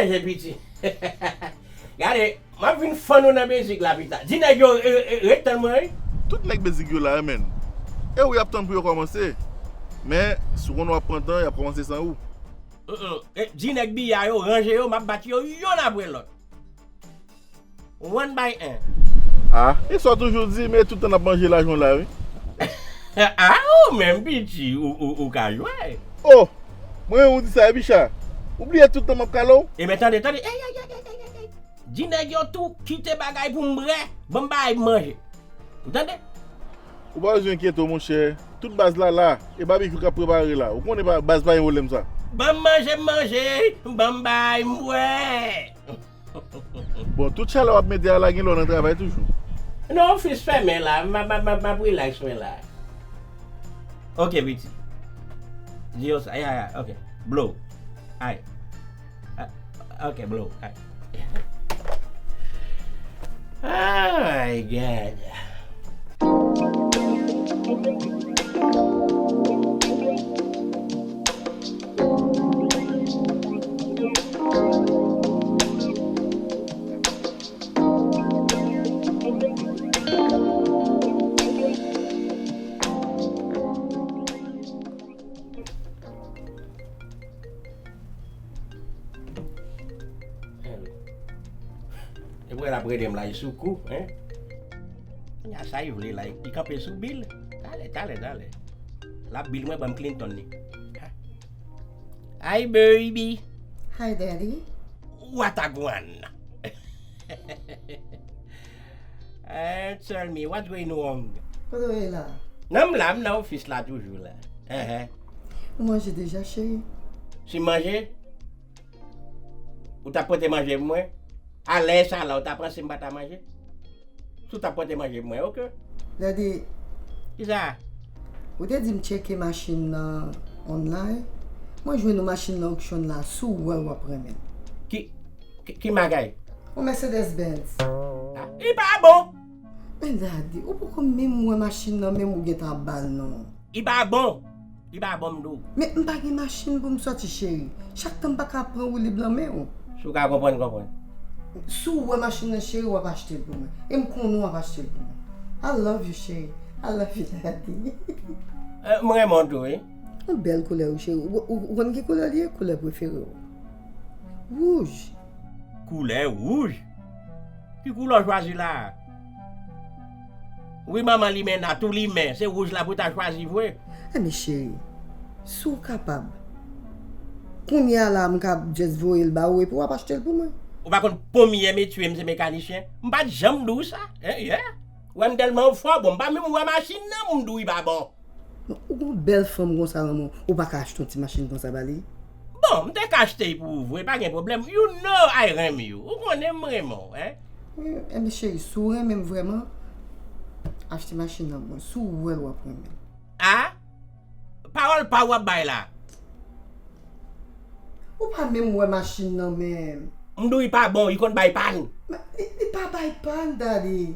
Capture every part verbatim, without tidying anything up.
Manje piti. Gade, m ap vin fann ou nan Bezik la pita. Di nèg yo, e, e, ret tann mwen, wi. Tout nèg Bezik yo la, wi, menn. E ou y ap tann pou yo kòmanse. Men, si w konnen w ap pran tan, y ap kòmanse san ou. Mm, mm. E, di nèg biya yo, ranje yo, m ap bat yo yonn apre lòt. One by one. Ah, e sa w toujou di, men tout tan n ap manje lajan w la, wi. Ah, ou menm piti, ou, ou, ou ka jwe. Oh, mwen, ou di sa, wi, Bicha. Ou bliye tout tan m ap kale w? Ebyen, tande, tande. Ey, ey, ey, ey, ey, ey. Di nèg yo tou kite bagay pou m bre, ban m bay manje. Ou tande? Ou pa bezwen enkyete w, monchè. Tout baz la la. E babikyou k ap prepare la. Ou konnen pa, baz pa gen pwoblèm sa. Ban m manje, m manje. Ban m bay, m bwè. Bon, tout chalè w ap mete a la, gen lè w nan travay toujou. Non, ofis fèmen la. M, m, m, m, m ap relax mwen la. Ok, piti. Di yo sa. Ya, ya, ok. Blow. Ay. Ah, ok, blow. Ay. Ay, gad. Epi l ap rele m la, li sou kou, en? Kounye a sa li vle la, li kanpe sou bil. Talè, talè, talè. L ap bil mwen, ban m Clinton li. Hi, baby. Hi, daddy. What a gwaan? Eh, tell me, what's going wrong? Kote w ye la? Non, m la, m nan ofis la toujou la. Ehe. Ou manje deja, cheri? Si m manje? Ou t ap pote manje pou mwen? A lè sa la, ou ta panse m pa ta manje? Si w t ap pote manje pou mwen, ok. Daddy. Kisa? Ou te di m tcheke machin nan online. Mwen jwenn yon machin nan auction la, si w wè l w ap renmen l. Ki, ki, ki magay? Yon Mercedes Benz. Ah, li pa bon! Men daddy, ou poko menm wè machin nan, menm ou gentan ap ba l non. Li pa bon. Li pa bon, m di w. Men m pa gen machin pou m sòti, cheri. Chak tan m pa ka pran woulib nan men w. Si w ka konprann, konprann. Si w wè machin nan, cheri, w ap achte l pou mwen. E m konnen w ap achte l pou mwen. I love you, cheri. I love you, daddy. Eh, m renmen w tou, wi. Yon bèl koulè, wi, cheri. Ou, ou, ou konn ki koulè li ye? Koulè prefere w. Wouj. Koulè wouj? Ki koulè w chwazi la a? Wi, manman Limena, tou limen, se wouj la pou w ta chwazi vre. Enben, cheri, si w kapab, kounye a la, m ka just voye l ba ou epi w ap achte l pou mwen. Ou pa konn konbyen metye m se mekanisyen? M pa t janm di w sa, en, yeah. Ou wè m tèlman fò, bon, m pa menm wè machin nan pou m di w li pa bon. Non, ou gon bèl fanm konsa nan men w, ou pa ka achte yon ti machin konsa ba li? Bon, m te ka achte l pou ou vre, pa gen pwoblèm. You know I renmen w. Ou konnen m renmen w, en? Wi, enben cheri, si w renmen m vrèman, achte machin nan pou mwen. Si w wè l w ap renmen l. A? Pawòl pa w w ap bay la. Ou pa menm wè machin nan menm. M di w li pa bon, li konn bay pàn. Men, li, li pa bay pàn, daddy.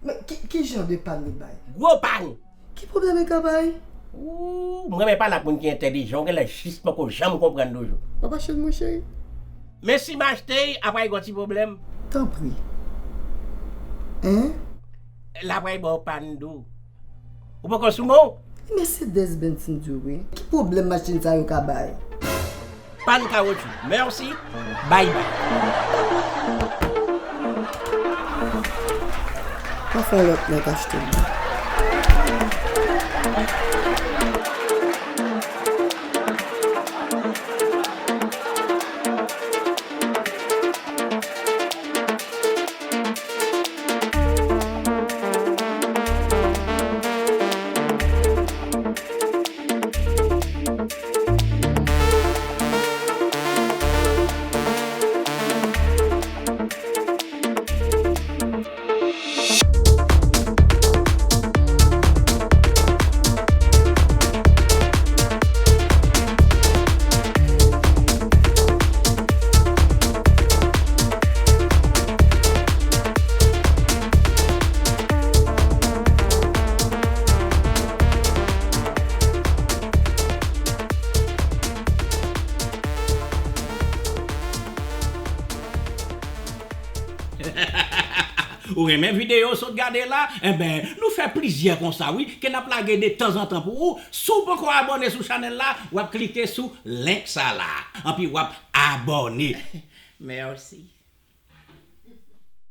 Men ki, ki jan de pàn li bay? Gwo pàn. Ki pwoblèm li ka bay? Ooh, m renmen pale ak moun ki entèlijan, ou genlè jis poko janm konprann toujou. W ap achte l mwen, cheri? Men si m achte l, apre gen yon ti pwoblèm. Tanpri. Hein? L apre ba w pàn tou. Ou poko sou men w? Mercedes Benz m di w wi. Ki pwoblèm machin sa yo ka bay? Pàn kawotchou. Mèsi. Bye bye. Pa fè lòt nèg achte l. Ou renmen videyo w sot gade la? Enben, nou fè plizyè konsa wi, ke n ap lage de tanzantan pou ou. Si w poko abòne sou chanèl la, w ap klike sou link sa la. Anpi w ap abòne. Mèsi.